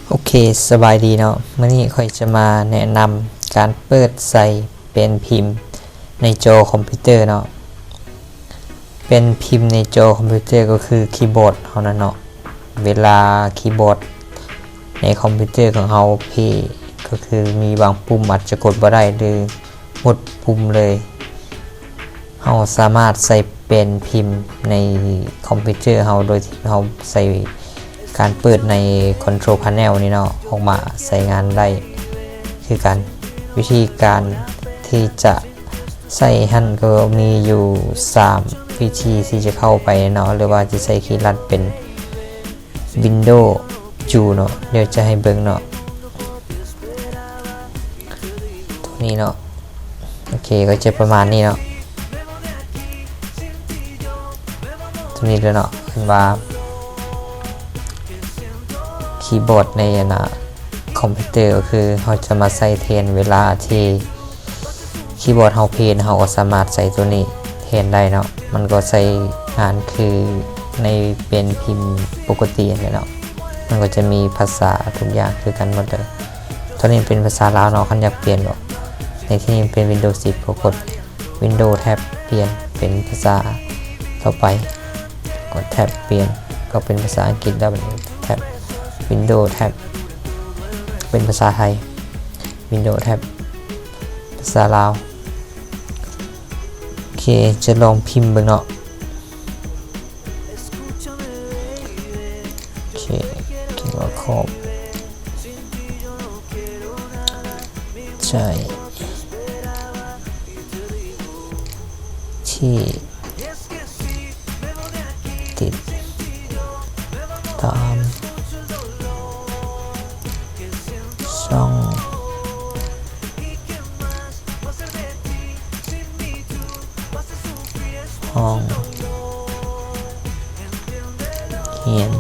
ໂອເຄ ສະບາຍດີເນາະ, ມື້ນີ້ຂ້ອຍຈະມາແນະນຳການເປີດໃສ່ແປ້ນພິມໃນຈໍຄອມພິວເຕີເນາະ. ແປ້ນພິມໃນຈໍຄອມພິວເຕີກໍຄືຄີບອດເຮົານັ້ນເນາະ. ເວລາຄີບອດໃນຄອມພິວເຕີຂອງເຮົາເພ ກໍຄືມີບາງປຸ່ມອາດຈະກົດບໍ່ໄດ້ ຫຼື ໝົດປຸ່ມເລີຍ. ເຮົາສາມາດໃສ່ແປ້ນພິມໃນຄອມພິວເຕີເຮົາ ໂດຍທີ່ເຮົາໃຊ້ການເປີດໃນຄອນໂທຣພາເນວນີ້ເນາະ ອອກມາໃຊ້ງານໄດ້ຄືກັນ. ວິທີການທີ່ຈະໃຊ້ຫັ້ນກໍມີຢູ່ສາມວິທີທີ່ຈະເຂົ້າໄປເນາະ ຫຼືວ່າຈະໃຊ້ຄີລັດເປັນ ວິນໂດຢູເນາະ, ດຽວຈະໃຫ້ເບິ່ງເນາະ ໂຕນີ້ເນາະ. ໂອເຄ ກໍຈະປະມານນີ້ເນາະ ໂຕນີ້ເລີຍເນາະ. ເຫັນວ່າຄີບອດໃນອັນນ່າຄອມພິວເຕີ ກໍຄືເຮົາຈະມາໃຊ້ແທນເວລາທີ່ ຄີບອດເຮົາເພນ ເຮົາກໍສາມາດໃຊ້ໂຕນີ້ແທນໄດ້ເນາະ. ມັນກໍໃຊ້ງານຄືໃນແປ້ນພິມປົກກະຕິຫັ້ນແຫຼະເນາະ, ມັນກໍຈະມີພາສາທຸກຢ່າງຄືກັນໝົດເລີຍ. ໂຕນີ້ເປັນພາສາລາວເນາະ, ຄັນຢາກປ່ຽນກໍ ໃນທີ່ນີ້ເປັນວິນໂດສິບ ກໍກົດວິນໂດແທັບ ປ່ຽນເປັນພາສາຕໍ່ໄປ, ກົດແທັບ ປ່ຽນກໍເປັນພາສາອັງກິດ ແລ້ວແທັບ ວິນໂດແທັບ ເປັນພາສາໄທ ວິນໂດແທັບ ພາສາລາວ. ໂອເຄ ຈະລອງພິມເບິ່ງເນາະ. ໂອເຄ ຂຽນວ່າຂອບໃຈທີ່ຕິດຕາມຊ່ອງ ຫ້ອງຮຽນ.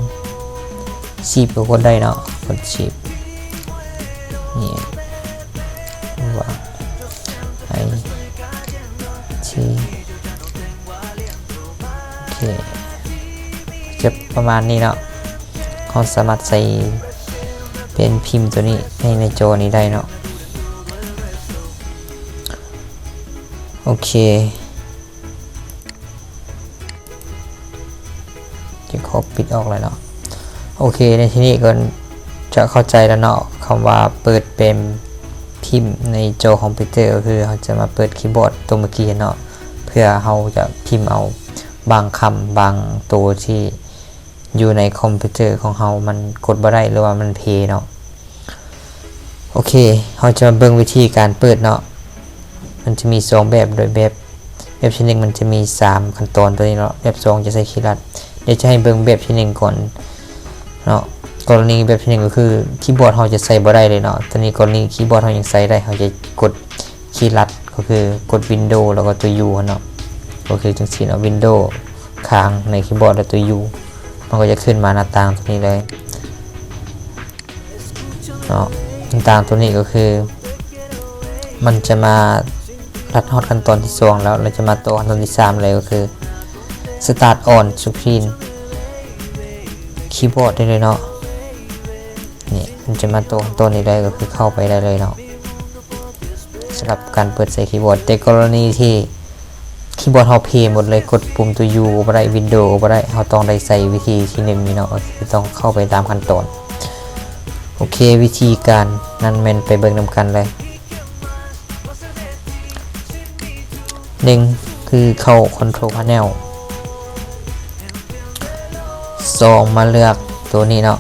ສິບກໍກົດໄດ້ເນາະ, ກົດສິບ ນີ້ວ່າ ໄອ ທີ ໂອເຄ ຈະປະມານນີ້ເນາະ. ເຮົາສາມາດໃສ່ແປ້ນພິມໂຕນີ້ໃນ ໃນຈໍນີ້ໄດ້ເນາະ. ໂອເຄ ຈະຂໍປິດອອກແລ້ວເນາະ. ໂອເຄ ໃນທີ່ນີ້ກໍຈະເຂົ້າໃຈແລ້ວເນາະ, ຄຳວ່າເປີດແປ້ນພິມໃນຈໍຄອມພິວເຕີ ກໍຄືເຮົາຈະມາເປີດຄີບອດໂຕເມື່ອກີ້ເນາະ ເພື່ອເຮົາຈະພິມເອົາບາງຄຳບາງໂຕທີ່ ຢູ່ໃນຄອມພິວເຕີຂອງເຮົາມັນກົດບໍ່ໄດ້ ຫຼືວ່າມັນເພເນາະ. ໂອເຄ ເຮົາຈະມາເບິ່ງວິທີການເປີດເນາະ. ມັນຈະມີສອງແບບ ໂດຍແບບ ແບບທີໜຶ່ງມັນຈະມີສາມຂັ້ນຕອນໂຕນີ້ເນາະ, ແບບສອງຈະໃຊ້ຄີລັດ. ດຽວຈະໃຫ້ເບິ່ງແບບທີໜຶ່ງກ່ອນເນາະ. ກໍລະນີແບບທີໜຶ່ງກໍຄືຄີບອດເຮົາຈະໃຊ້ບໍ່ໄດ້ເລີຍເນາະ. ໂຕນີ້ກໍລະນີຄີບອດເຮົາຍັງໃຊ້ໄດ້ ເຮົາຈະກົດຄີລັດ ກໍຄືກົດວິນໂດ ແລ້ວກໍຕົວຢູຫັ້ນເນາະ. ກໍຄືຈັ່ງຊີ້ເນາະ, ວິນໂດ ຄ້າງໃນຄີບອດ ແລ້ວຕົວຢູ ມັນກໍຈະຂຶ້ນມາໜ້າຕ່າງໂຕນີ້ເລີຍເນາະ. ໜ້າຕ່າງໂຕນີ້ກໍຄືມັນຈະມາລັດຮອດຂັ້ນຕອນທີສອງແລ້ວ ແລ້ວຈະມາຕໍ່ຂັ້ນຕອນທີສາມເລີຍ ກໍຄືສະຕາດອອນສະກຣີນຄີບອດໄດ້ເລີຍເນາະ. ນີ້ມັນຈະມາຕໍ່ຂັ້ນຕອນນີ້ເລີຍ ກໍຄືເຂົ້າໄປໄດ້ເລີຍເນາະ. ສຳລັບການເປີດໃຊ້ຄີບອດ. ແຕ່ກໍລະນີທີ່ຄີບອດເຮົາເພໝົດເລີຍ, ກົດປຸ່ມຕົວຢູກໍບໍ່ໄດ້, ວິນໂດກໍບໍ່ໄດ້, ເຮົາຕ້ອງໄດ້ໃຊ້ວິທີທີໜຶ່ງນີ້ເນາະ, ກໍຄືຕ້ອງເຂົ້າໄປຕາມຂັ້ນຕອນ. ໂອເຄ, ວິທີການນັ້ນແມ່ນໄປເບິ່ງນຳກັນເລີຍ. ໜຶ່ງ ຄືເຂົ້າຄອນໂທຣພາເນວ. ສອງ ມາເລືອກໂຕນີ້ເນາະ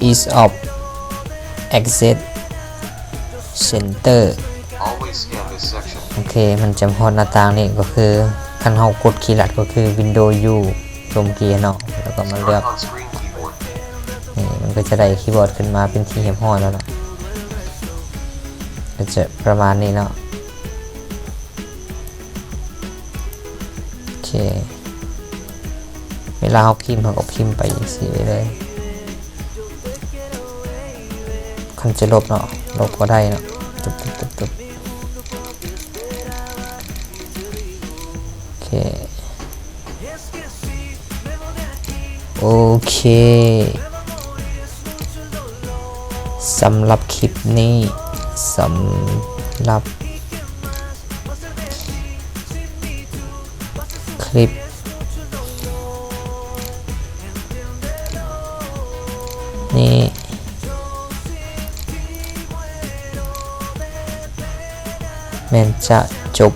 Ease of Access Center. Always scan this section. ໂອເຄ ມັນຈະຮອດໜ້າຕ່າງນີ້ ກໍຄືຄັນເຮົາກົດຄີລັດກໍຄື Windows U ຕົວເມື່ອກີ້ເນາະ ແລ້ວກໍມາເລືອກ Start on screen keyboard. ນີ້ ມັນກໍຈະໄດ້ຄີບອດຂຶ້ນມາເປັນທີ່ຮຽບຮ້ອຍແລ້ວເນາະ ກໍຈະປະມານນີ້ເນາະ. ໂອເຄ ເວລາເຮົາພິມ ເຮົາກໍພິມໄປຈັ່ງຊີ້ໄປເລີຍ. ຄັນຈະລົບເນາະ ລົບກໍໄດ້ເນາະ ຕຶບໆໆໆ. ໂອເຄ ໂອ້ ໂອເຄ ສຳລັບຄລິບນີ້ ສຳລັບຄລິບນີ້ ແມ່ນຈະຈົບ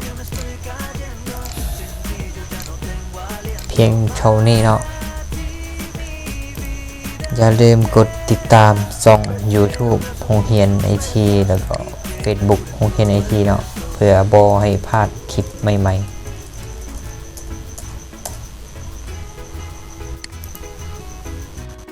ພຽງເທົ່ານີ້ເນາະ. ຢ່າລືມກົດຕິດຕາມຊ່ອງຢູທູບໂຮງຮຽນໄອທີ ແລ້ວກໍເຟສບຸກໂຮງຮຽນໄອທີເນາະ ເພື່ອບໍ່ໃຫ້ພາດຄລິບໃໝ່ໆ.